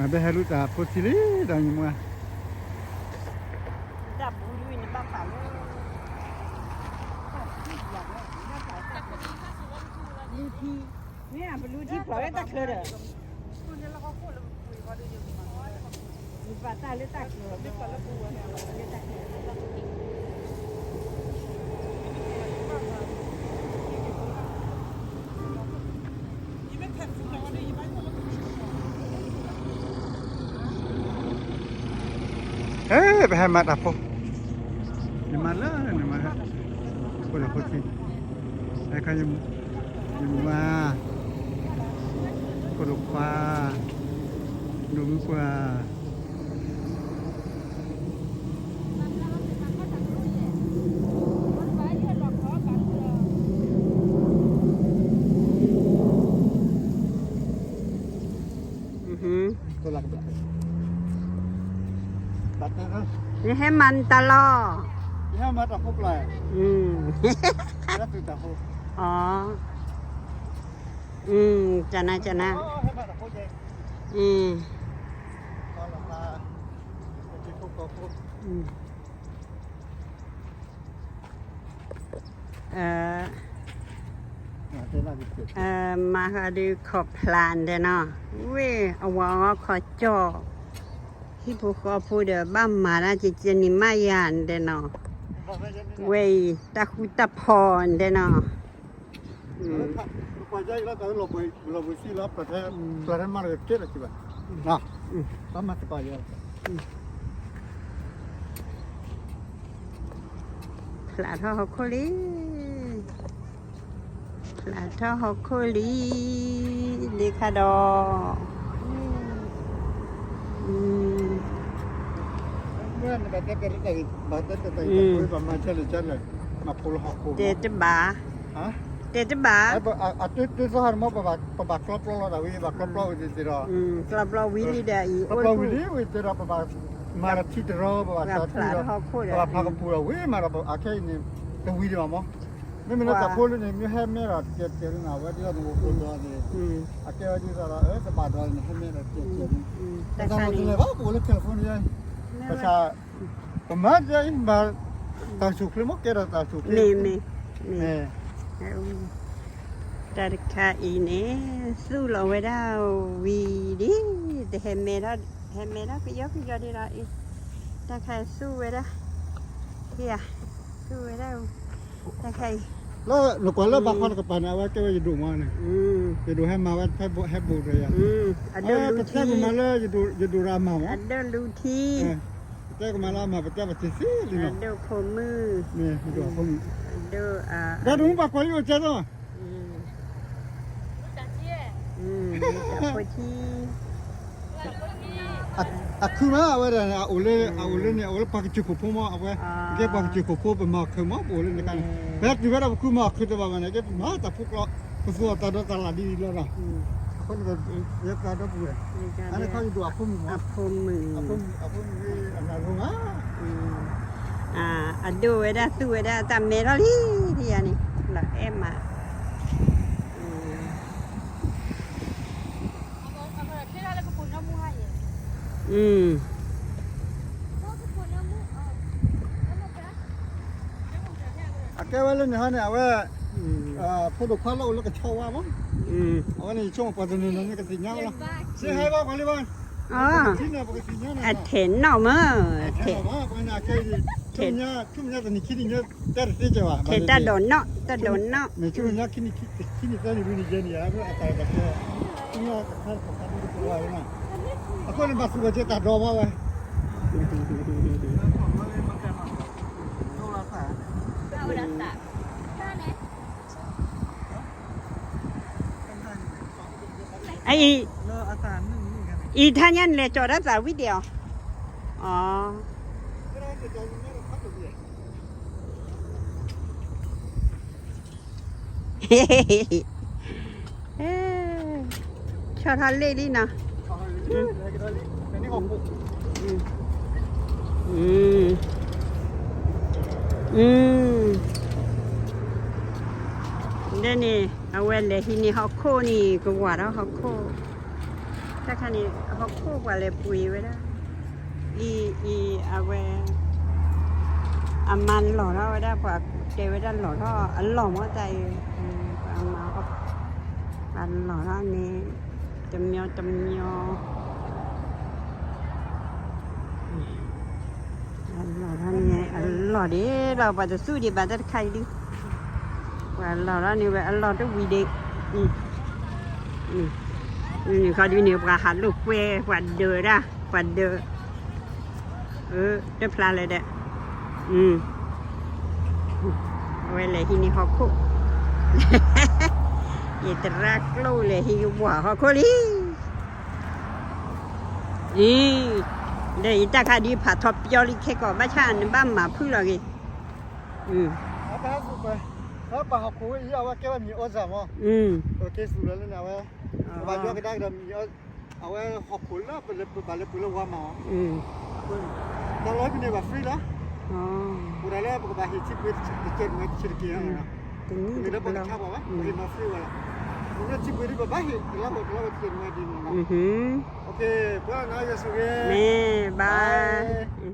အဘဲဟဲလူတၢ်ဖိထံလံဒီးညီမွါ, မ့ၢ်ပလူထံဖျိးလၢတၢ်ချၢဒီး, ယပာ်တၢ်လၢတၢ်ချၢ, ဟဲ ပဟဲမၤတၢ်ဖိ, ယမၤလၢနမၤ, ဖိလၢဖိထံ, အခါ, ယမၤ, ဖိဒိၣ်ခွါ, ဒိၣ်မုၣ်ပှၢ် နဟဲမၤနတၢ်လီၤ, တနၤ တနၤ, မၤဃးဒုးခီၣ်ဖျါဒဲးနီၤ, ဝ့ၢ်အဝၤအီၤခီၣ်ကၠီၣ်, ဟံၣ်ဖိဃီဖိဒီးဘၣ်မၤတၢ်ကဲကဲန့ၣ်မးယၤဒဲးနီၤ, ဝဲအံၤတၢ်ဃူတၢ်ဖိးဒဲးနီၤ, ဖျါထီၣ်ဟီၣ်ခိၣ်လံ, ဖျါထီၣ်ဟီၣ်ခိၣ်လံ, လ့ခါဒီး, တဲတဘၣ်, တဲတဘၣ်, ပဘၣ်ကျီပျီလီၤဒီးဝံၤ ပဘၣ်ကျီပျီဝံၤဒီး, ကျီပျီဝံၤလံဒီးအံၤ ပဘၣ်မၤထံတရီ ပဘၣ်ဖျါထီၣ်ဟီၣ်ခိၣ်ဒီး ပဘၣ်ဖးကပူၤဒီးဝံၤမးဒီး အခဲအံၤန့ၣ် တဝံၤဒံးဘၣ်မး, မ့မ့ၢ်လၢတၢ်ဖိလၢန့ၣ် မ့ၢ်ဟဲမဲဒီးတကဲတကဲလံနီၤ အဝဲဒ်သိးနအိၣ်ဖှိၣ်ဒီးန့ၣ်, အကဲဝဲဒ်သိးဒီး တဘၣ်ဒီးန့ၣ်ဟဲမဲဒီးတကဲတကဲလံ, တၢ်သးလီၤတလဲၤဘၣ် ပအိၣ်လၢ California ပဆၣ် ပမၤဒ်အံၤ မၤတၢ်ဆူၣ်ချ့မး ကဲဒီးတၢ်ဆူၣ်ချ့, မ့ၢ်, တၢ်တခါအံၤန့ၣ် သူၣ်လီၤဝဲဒၣ်ဝံၤဒ်, တဟဲမဲထီၣ်, ဟဲမဲထီၣ်ကယီကယီဒ်လီၤအံၤ, တၢ်ခါအံၤသူၣ်ဝဲဒၣ်, သူၣ်ဝဲဒၣ်, တၢ်ခါအံၤ, လၢနကွၢ်လၢဘၣ်ဃီတကပၤန့ၣ် အဝဲကဲဝဲယဒိၣ်မးန့ၣ်, ယဒိၣ်ဟဲမၤဝဲ ဟဲဘူးဒီးယၤ, အဒိၣ်လူထံ, ပတဲကမၤလၢယဒိၣ်ဒီးအမၤမး, အဒိၣ်လူထံ ပတဲကမၤလၢအမၤ ပတဲပတသ့လံနီၤ, အဒိၣ်ဖိမုၣ်, အဒိၣ်, ဒီးတမူဘၣ်ကွၢ်ယအိၣ်ကဲသိး, ဖိထံ, အခုမး အဝဲဒၣ်န့ၣ် အအိၣ်လၢ, အအိၣ်လၢန့ၣ် အအိၣ်လၢပှၤကစၢၢ်ခိၣ်ဖိမး အဝဲ, ကဲပှၤကစၢၢ်ခိၣ်ဖိ ပမၤအီၣ်ခုးမး ပအိၣ်လၢန့ၣ်ခါန့ၣ်, ပဟဲတုၤဖဲဒၣ်ပခုမၤအီၣ်ခုးတဘၣ်ဘၣ်န့ၣ် ကဲပမၤတၢ်ဖိကျိ ပသူအီၤတၢ်ဒီးတၢ်လၢ်ဒ်အံၤလီၤနီၤ, အဃိန့ၣ် ယသးဒီပုၢ်ဝဲၢ်, အန့ၣ်ခီယဒိၣ်အဖိမုၣ်မး, အဖိမုၣ်, အဖိမုၣ်အနၢ်လိၤမး, အဒိၣ်ဝဲဒၣ်သူၣ်ဝဲဒၣ်တၢ်မဲထီၣ်လံ, ဒ်ယၤန့ၣ်, လီၤအဲၣ်မး, အကဲဝဲလၢန့ၣ်ဟီန့ၣ် အဝဲ, ဖိဒိၣ်ခွါလၢအိၣ်လၢကဆီဝါမး, အဝဲန့ၣ် ယဆိကမိၣ်ပှၤတနီၤနီၤန့ၣ် ကသ့ၣ်ညါဝဲလီၤ, စ့ဟဲဘၣ်ပှၤလံဘၣ်, ပကသ့ၣ်ညါ, အထဲးနီၣ်မး, ထဲးနီၣ်မး, ပှၤန့ၣ်အခဲအံၤ, ဆူမဲာ်ညါတနံၤခံနံၤညါ တဲတသ့ကဲဘၣ်, ထဲးတၢ်ဒိးနီၣ်, တၢ်ဒိးနီၣ်, မ့ၢ်ဆူမဲာ်ညါခံနံၤသၢနံၤလွံၢ်နံၤယဲၢ်နံၤ အဝဲအတၢ်တၢ်ခဲ, ဆူမဲာ်ညါတခါတခါတခါတခါဝဲ, အဃိန့ၣ် ဘၣ်သူၣ်ဘၣ်က့ၤတၢ်ဒိးဘၣ်ဝဲ အံၤ, အံၤထါညါနလဲၤကၠီၤဒၣ်သးဝံၣ်ဒံးအီၤ, အီၤ, ဆီၣ်ထီၣ်လ့ၣ်လံနီၤ, ဒ်န့ၣ် အဝဲလဲၤဟံးန့ၢ်ဟီၣ်ခိၣ်န့ၣ် ကဝၤထီၣ်ဟီၣ်ခိၣ်, တၢ်ခါန့ၣ် ဟီၣ်ခိၣ်ပှၤလဲၤပှ့ၤဝဲဒၣ် လံအံၤ အဝဲ အမၤလီၤထီၣ်ဝဲဒၣ် ပှၤတဲဝဲဒၣ်လီၤထီၣ် အလီၢ်မ့ၢ်တၢ်အံၤ ပှၤမၤ ပှၤလီၤထီၣ်န့ၣ် တမံၤတမံၤ အလီၢ်ထီၣ်န့ၣ် အလီၢ်ဒံးလီၤ ပှၤတသူၣ်ဒံးဘၣ်တၢ်တခါအံၤဒုး ပှၤလီၤထီၣ်န့ၣ်ဝဲအလီၢ်တဝံၤဒံး နခီဒုးန့ၣ် ပှၤဟးလိာ်ကွဲ ပှၤဒၢးဒၣ် ပှၤဒၢး တဖျါလဲၣ်ဒီး အဝဲလဲၤဟံးန့ၢ်ဟီၣ်ခိၣ် ယသရၣ်ကျိၣ်လဲၤဟံးကဝီၤဟီၣ်ခိၣ်လံ အံၤ ဒီးယတၢ်ခါဒ်ဖးထီပျီလံခဲကိာ် ဘၣ်ဆၣ်နဘၣ်မၤဖုၣ်လီၤက့ၤ ပှၤဟီၣ်ခိၣ်အံၤ အဝဲကဲဝဲမံၤအိၣ်စၢ်မး ကဲစူၤလီၤလၢန့ၣ် အဝဲ ကဘၣ်ယီကဒါကဒီးမံၤ အဝဲဟီၣ်ခိၣ်လၢပဘၣ်လဲၤပှ့ၤလၢဝါမးအီၤ တၢ်လီၢ်ဖဲန့ၣ်ဘၣ် free လီၤ အိၣ်ဒၣ်လၢပကဘၣ်ဟ့ၣ်ထံပှ့ၤတကဲးတမဲာ်တဆံးတက့ၢ် မ့ၢ်လၢပှၤကဆါပှၤဘၣ် ပဟ့ၣ်မၤ free ဝဲလီၤ မ့ၢ်လၢထံပှ့ၤဒ်ပဘၣ်ဟ့ၣ် တလီၢ်ဝဲတလီၢ်ဝဲတကဲးတမဲာ်ဒ်န့ၣ်လီၤ ပှၤနီၢ်ယွၤဆိၣ်ဂ့ၤ မ့ၢ် bye